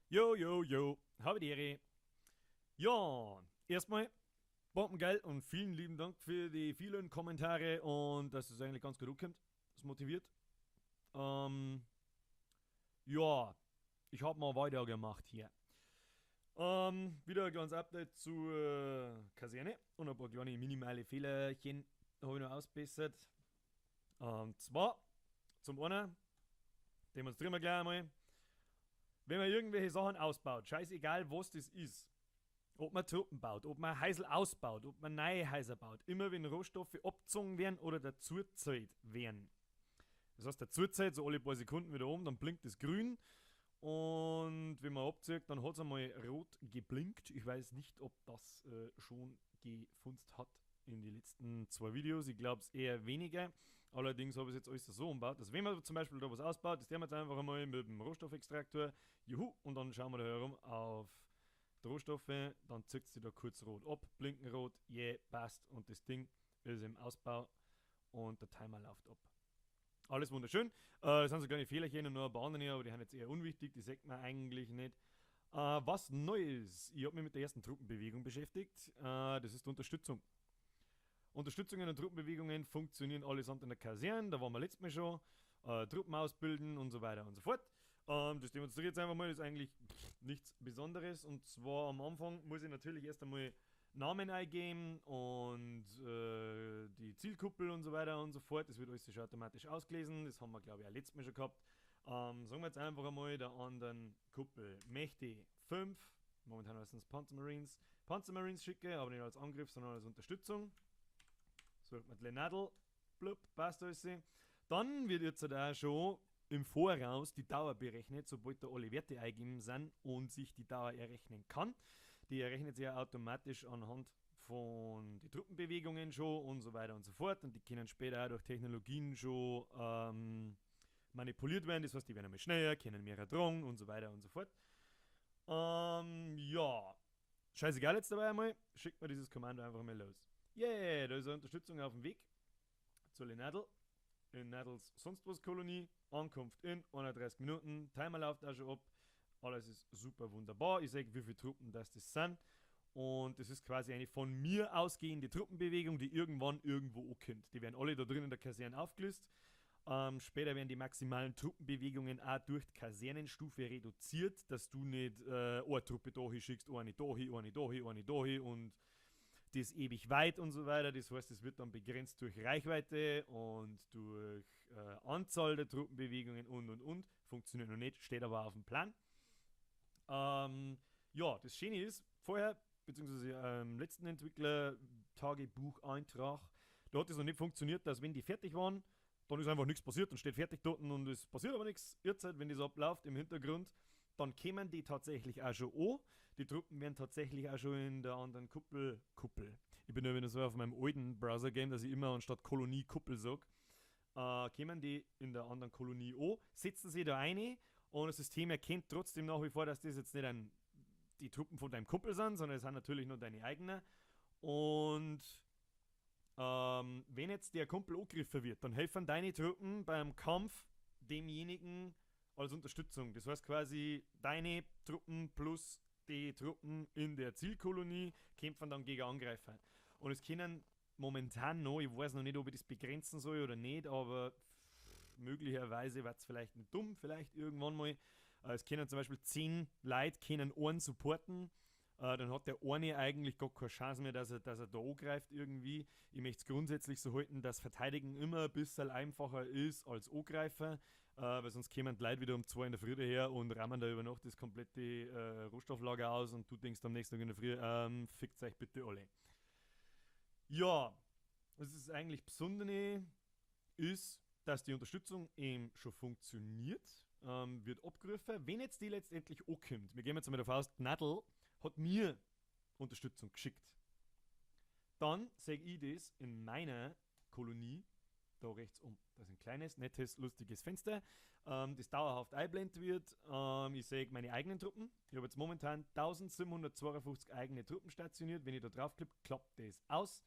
Jo, jo, jo, habe die Ehre. Ja, erstmal bombengeil und vielen lieben Dank für die vielen Kommentare und dass es eigentlich ganz gut ankommt. Das motiviert. Ja, ich habe mal weitergemacht hier. Wieder ein kleines Update zur Kaserne und ein paar kleine minimale Fehlerchen habe ich noch ausgebessert. Und zwar zum einen, demonstrieren wir gleich einmal, wenn man irgendwelche Sachen ausbaut, scheißegal was das ist, ob man Truppen baut, ob man Häusl ausbaut, ob man neue Häuser baut, immer wenn Rohstoffe abgezogen werden oder dazugezahlt werden. Das heißt, dazuzahlt so alle paar Sekunden wieder um, dann blinkt es grün und wenn man abzieht, dann hat's einmal rot geblinkt. Ich weiß nicht, ob das schon gefunzt hat in die letzten zwei Videos. Ich glaub's eher weniger. Allerdings habe ich es jetzt alles so umgebaut, dass wenn man zum Beispiel da was ausbaut, das tun wir jetzt einfach einmal mit dem Rohstoffextraktor, juhu, und dann schauen wir da herum auf die Rohstoffe, dann zieht sie da kurz rot ab, blinken rot, yeah, passt, und das Ding ist im Ausbau und der Timer läuft ab. Alles wunderschön. Das sind so kleine Fehlerchen und nur ein paar andere, aber die sind jetzt eher unwichtig, die sieht man eigentlich nicht. Was neu ist, ich hab mich mit der ersten Truppenbewegung beschäftigt, das ist die Unterstützung. Unterstützungen und Truppenbewegungen funktionieren allesamt in der Kaserne, da waren wir letztes Mal schon, Truppen ausbilden und so weiter und so fort. Das demonstriert jetzt einfach mal, das ist eigentlich nichts Besonderes. Und zwar am Anfang muss ich natürlich erst einmal Namen eingeben und die Zielkuppel und so weiter und so fort. Das wird alles schon automatisch ausgelesen, das haben wir glaube ich auch letztes Mal schon gehabt. Sagen wir jetzt einfach einmal der anderen Kuppel möchte ich 5, momentan heißen es Panzermarines, Panzermarines schicke, aber nicht als Angriff, sondern als Unterstützung. Sucht man die Nadel, blub, passt alles. Dann wird jetzt auch schon im Voraus die Dauer berechnet, sobald da alle Werte eingegeben sind und sich die Dauer errechnen kann. Die errechnet sich ja automatisch anhand von den Truppenbewegungen schon und so weiter und so fort. Und die können später auch durch Technologien schon manipuliert werden. Das heißt, die werden einmal schneller, können mehr tragen und so weiter und so fort. Ja, scheißegal jetzt dabei einmal, schickt mir dieses Kommando einfach mal los. Yeah, da ist eine Unterstützung auf dem Weg zur Lenadl, in Nadels sonst was Kolonie, Ankunft in 31 Minuten, Timer läuft auch schon ab, alles ist super wunderbar, ich seh, wie viele Truppen das sind und das ist quasi eine von mir ausgehende Truppenbewegung, die irgendwann irgendwo ankommt. Die werden alle da drin in der Kaserne aufgelöst. Später werden die maximalen Truppenbewegungen auch durch die Kasernenstufe reduziert, dass du nicht eine Truppe da hin schickst, eine da hin, eine da hin, eine da hin und das ewig weit und so weiter. Das heißt, es wird dann begrenzt durch Reichweite und durch Anzahl der Truppenbewegungen und, und, und. Funktioniert noch nicht, steht aber auf dem Plan. Ja, das Schöne ist, vorher, beziehungsweise im letzten Entwickler-Tagebucheintrag, da hat es noch nicht funktioniert, dass wenn die fertig waren, dann ist einfach nichts passiert, dann steht fertig dort und es passiert aber nichts. Jetzt, wenn das abläuft im Hintergrund, dann kämen die tatsächlich auch schon an. Die Truppen werden tatsächlich auch schon in der anderen Kuppel. Ich bin ja wieder so auf meinem alten Browser-Game, dass ich immer anstatt Kolonie Kuppel sag. Kämen die in der anderen Kolonie an, setzen sie da rein und das System erkennt trotzdem nach wie vor, dass das jetzt nicht die Truppen von deinem Kumpel sind, sondern es sind natürlich nur deine eigenen. Und wenn jetzt der Kumpel angegriffen wird, dann helfen deine Truppen beim Kampf demjenigen als Unterstützung. Das heißt quasi, deine Truppen plus die Truppen in der Zielkolonie kämpfen dann gegen Angreifer. Und es können momentan noch, ich weiß noch nicht, ob ich das begrenzen soll oder nicht, aber möglicherweise wird's vielleicht nicht dumm, vielleicht irgendwann mal. Es können zum Beispiel 10 Leute können einen supporten. Dann hat der eine eigentlich gar keine Chance mehr, dass er da angreift irgendwie. Ich möchte es grundsätzlich so halten, dass Verteidigen immer ein bisschen einfacher ist als Angreifen, weil sonst kämen die Leute wieder um 2 in der Früh daher und rammen da über Nacht das komplette Rohstofflager aus und du denkst am nächsten Tag in der Früh, fickt euch bitte alle. Ja, was ist eigentlich Besondere ist, dass die Unterstützung eben schon funktioniert, wird abgerufen. Wenn jetzt die letztendlich ankommt, wir gehen jetzt mal davon aus, die Nadel hat mir Unterstützung geschickt. Dann sehe ich das in meiner Kolonie da rechts um. Das ist ein kleines, nettes, lustiges Fenster, das dauerhaft eingeblendet wird. Ich sehe meine eigenen Truppen. Ich habe jetzt momentan 1752 eigene Truppen stationiert. Wenn ich da draufklicke, klappt das aus.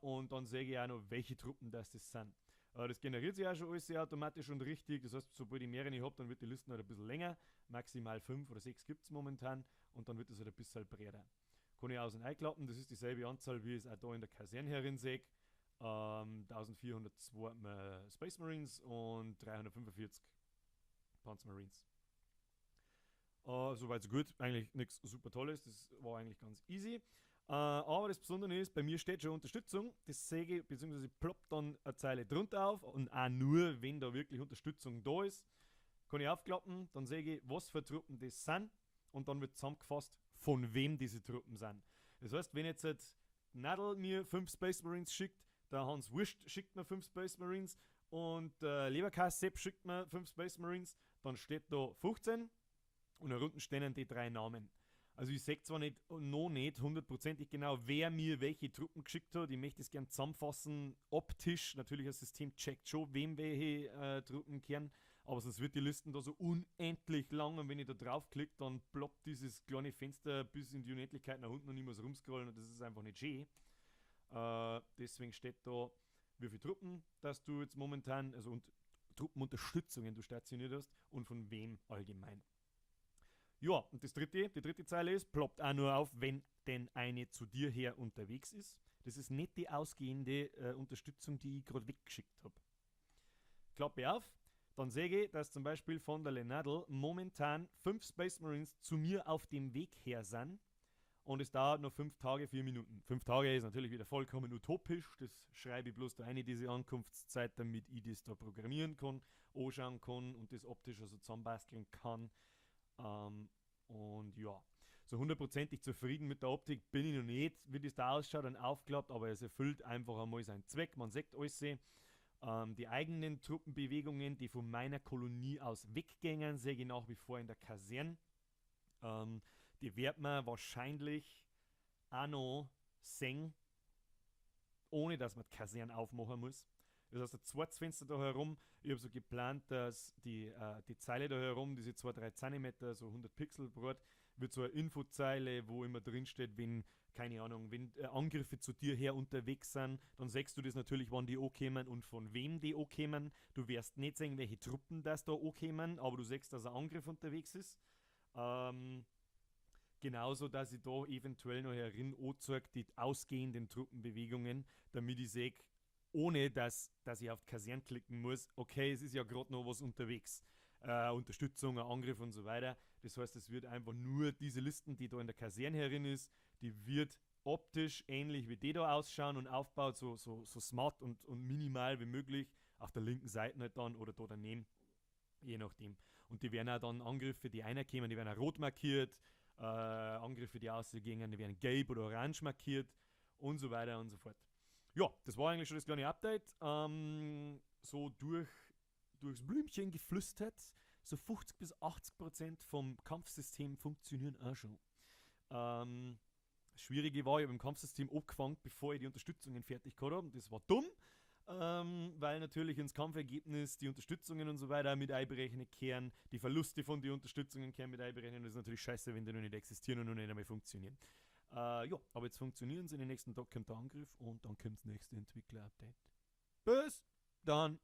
Und dann sehe ich auch noch, welche Truppen das sind. Das generiert sich auch schon alles sehr automatisch und richtig. Das heißt, sobald ich mehrere hab, dann wird die Liste halt ein bisschen länger. Maximal 5 oder 6 gibt es momentan und dann wird es halt ein bisschen breiter. Kann ich aus- und einklappen, das ist dieselbe Anzahl, wie ich es auch da in der Kaserne herin sehe. 1402 Space Marines und 345 Panzermarines. Soweit so gut, eigentlich nichts super Tolles, das war eigentlich ganz easy. Aber das Besondere ist, bei mir steht schon Unterstützung, das sehe ich, beziehungsweise ploppt dann eine Zeile drunter auf und auch nur, wenn da wirklich Unterstützung da ist, kann ich aufklappen, dann sehe ich, was für Truppen das sind und dann wird zusammengefasst, von wem diese Truppen sind. Das heißt, wenn jetzt halt Nadel mir 5 Space Marines schickt, der Hans Wurst schickt mir 5 Space Marines und der Leberkäs Sepp schickt mir 5 Space Marines, dann steht da 15 und da unten stehen die 3 Namen. Also ich seh zwar nicht, noch nicht hundertprozentig genau, wer mir welche Truppen geschickt hat. Ich möchte es gern zusammenfassen, optisch. Natürlich, das System checkt schon, wem welche Truppen kehren. Aber sonst wird die Listen da so unendlich lang und wenn ich da draufklicke, dann ploppt dieses kleine Fenster bis in die Unendlichkeit nach unten und ich muss rumscrollen und das ist einfach nicht schön. Deswegen steht da, wie viele Truppen, dass du jetzt momentan, also und Truppenunterstützungen du stationiert hast und von wem allgemein. Ja, und die dritte Zeile ist, ploppt auch nur auf, wenn denn eine zu dir her unterwegs ist. Das ist nicht die ausgehende Unterstützung, die ich gerade weggeschickt hab. Klappe auf, dann sehe ich, dass zum Beispiel von der Lenadl momentan 5 Space Marines zu mir auf dem Weg her sind. Und es dauert noch 5 Tage, 4 Minuten. 5 Tage ist natürlich wieder vollkommen utopisch. Das schreibe ich bloß da eine, diese Ankunftszeit, damit ich das da programmieren kann, anschauen kann und das optisch also zusammenbasteln kann. Und ja, so hundertprozentig zufrieden mit der Optik bin ich noch nicht, wie das da ausschaut und aufklappt, aber es erfüllt einfach einmal seinen Zweck. Man sieht alles. Die eigenen Truppenbewegungen, die von meiner Kolonie aus weggängen, sehe ich nach wie vor in der Kaserne. Die wird man wahrscheinlich auch noch sehen, ohne dass man die Kaserne aufmachen muss. Das heißt, ein zweites Fenster da herum. Ich habe so geplant, dass die Zeile da herum, diese zwei, drei Zentimeter, so 100 Pixel breit, wird so eine Infozeile, wo immer drin steht, wenn, keine Ahnung, wenn Angriffe zu dir her unterwegs sind, dann siehst du das natürlich, wann die ankommen und von wem die ankommen. Du wirst nicht sehen, welche Truppen das da ankommen, aber du siehst, dass ein Angriff unterwegs ist. Genauso, dass ich da eventuell noch herin anzeige, die ausgehenden Truppenbewegungen, damit ich sehe, ohne dass ich auf die Kaserne klicken muss, okay, es ist ja grad noch was unterwegs. Unterstützung, ein Angriff und so weiter. Das heißt, es wird einfach nur diese Listen, die da in der Kaserne herin ist, die wird optisch ähnlich wie die da ausschauen und aufbaut, so smart und minimal wie möglich, auf der linken Seite halt dann oder da daneben, je nachdem. Und die werden auch dann Angriffe, die reinkommen, die werden auch rot markiert, Angriffe, die ausgehen, die werden gelb oder orange markiert und so weiter und so fort. Ja, das war eigentlich schon das kleine Update. So durchs Blümchen geflüstert, so 50 bis 80% vom Kampfsystem funktionieren auch schon. Das Schwierige war, ich habe im Kampfsystem angefangen, bevor ich die Unterstützungen fertig gehabt habe. Und das war dumm, weil natürlich ins Kampfergebnis die Unterstützungen und so weiter mit einberechnet kehren, die Verluste von den Unterstützungen kehren mit einberechnen. Das ist natürlich scheiße, wenn die noch nicht existieren und noch nicht einmal funktionieren. Ja, aber jetzt funktionieren sie. Den nächsten Tag kommt der Angriff und dann kommt das nächste Entwickler-Update. Bis dann!